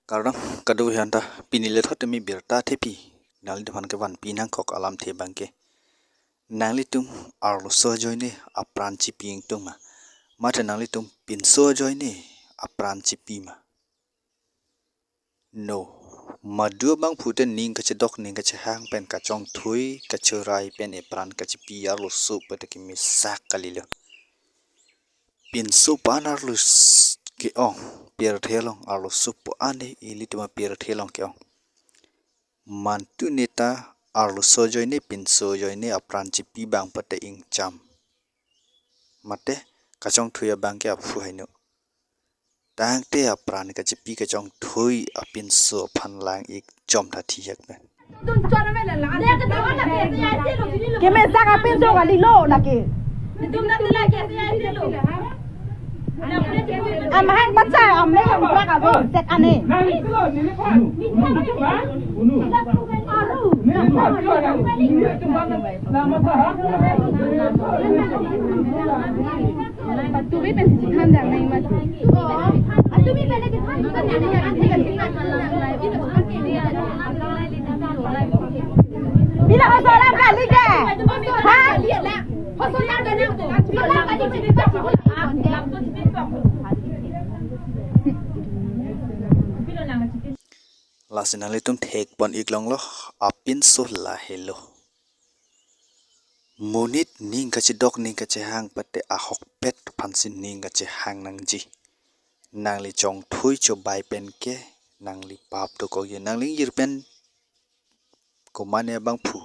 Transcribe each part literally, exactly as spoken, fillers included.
Kardom, kado-an ta pini lethot temi birta thepi nangliphan kevanpi nangkok alamthe abangke, nanglitum arloso ajoine apran chipi ingtung ma? Mate nanglitum pinso ajoine apran chipi ma? No. Madu abangphu te ning kachedok ning kachehang pen kachongthui kachorai pen epran kachipi arloso pute kemesak kalilo. Pinso pu-an arlos ke-ong, pirthe along arloso pu-an ilitum apirthe along ke-ong. Mantu neta arloso ajoine pinso ajoine apran chipi abang pute ingcham. Mate kachongthui abangke aphu haino. Tangte apran kachipi kachongthui apinso aphan lang-ik chom tha thihek pen. Kemesak apinso kalilo lake. Amahang bacha amme yang brak abo set ane. Patumi pensi thandang nang mas. Patumi pensi thandang nang mas. Bila hosolam kali ke? Ha? Hosolam kali ke? Lasi nanglitum thekpon-ik longlo, apinso lahelo. Monit ning kachedok ning kachehang pute ahokpet aphansi ning kachehang nangji. Nangli chongthui chobai penke nangli pap dokokji. Nangli ingjir pen komane abangphu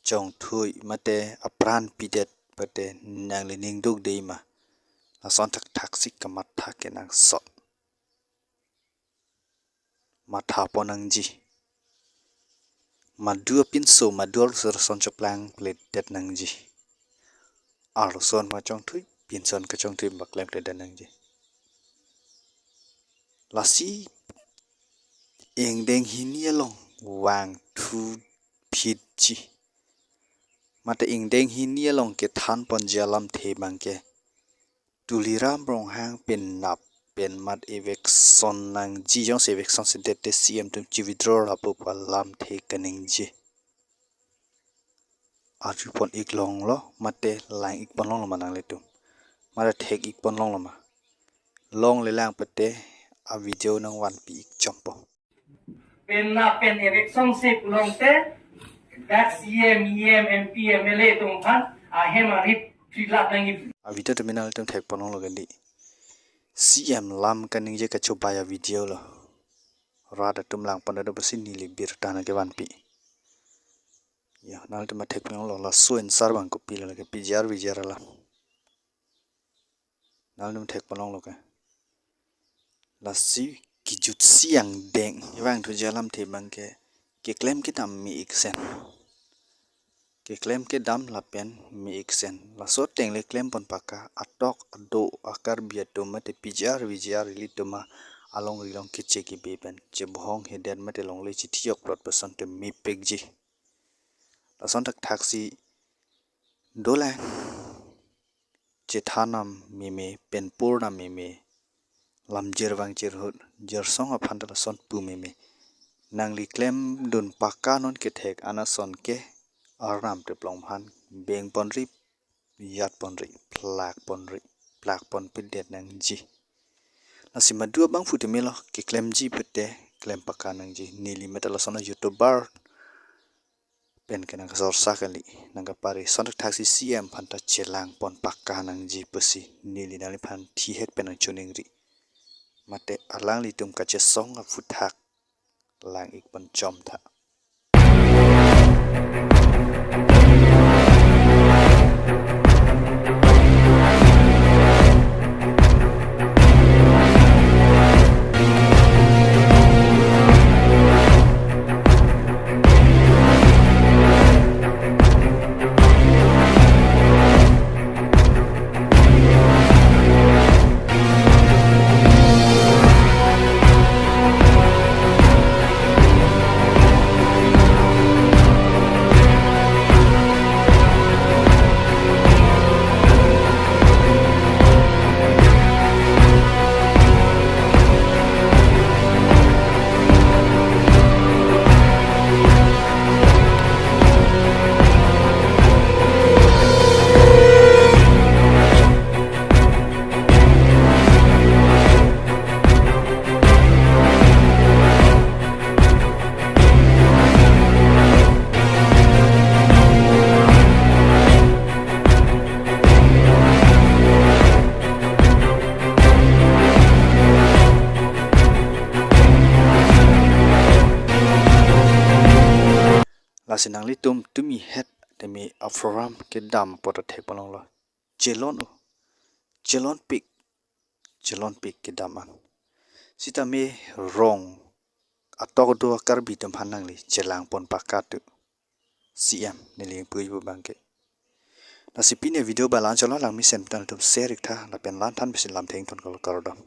chongthui mate apran pidet pute nangli ning dukde ma? Lason thakthak si kamatha kenangsot. Matha pon nangji. Madu apinso, madu arloso ason choplang pledet nangji. Arloso an kachongthui, pinso an kachongthui paklem pledet nangji. Lasi ingdeng hini along vangthu phitji. Mate ingdeng hini along kethan ponji alamthe abangke Tuliram Ronghang penap pen mat eviction nangji, jongsi eviction sedet te C M atum chi-withdraw lapu pu alamthe kaningje. Arjupon-ik longlo mate lang-ik pon longlo ma nanglitum? Mate thek-ik pon longlo ma? Longlelang pute avideo nangvanpi-ik chompo. Penap pen eviction se pulote dak C M, E M, M P, M L A atum aphan ahem arit phrilap nangji. Avideo tumi nanglitum thek pon longlo kali. C M lam kaningje kachobai avideo lo. Rat atum lang pon do pusi neli birta nangkevanpi. Ya, nanglitum thek pon longlo, laso answer abang kopilo lake P G R V G R alam. Nanglitum thek pon longlo ke. Lasi kejutsi angdeng vangthuji alamthe abangke keklem kedam me-ik sen. Keklem kedam lapen me-ik sen. Laso ateng le klem pon paka atok ado a-Karbi atum mate P G R V G R ilitum alongri along keche kebe pen chebohong hedet mate longle chithi jokprot person te mepekji. Lason thakthak si dolang. Chethan nam meme, penpur nam meme, lamjir vangjir ahut, jirsong aphan ta lason pu meme. Nangli klemdun paka non kethek an ason ke, arnam teplong aphan beng ponri, yat ponri, plak ponri, plak pon pedet nangji. Lasi madu abangphu tumi lo, keklemji pute klem paka nangji. Neli mate lason a-YouTuber pen ke nangkasorsa kali, nangkapari. Lason thakthak si C M aphan ta chelang pon paka nangji pusi neli nangliphan thihek pen nangchoningri. Mate alanglitum kachesong aphuthak lang-ik pon chom tha. Lasi nanglitum tumi het tumi a-program kedam apot thekponlonglo. Chelon o. Chelonpik. Chelonpik kedam an. Sitame rong atok do Karbi atum aphan nangli chelangpon pakatu. C M neli pui pu abangke. Lasi pini video ba la-an chot lo, langmesen pen atum share ik tha lapen la-an than pensi lam thengthon kardom.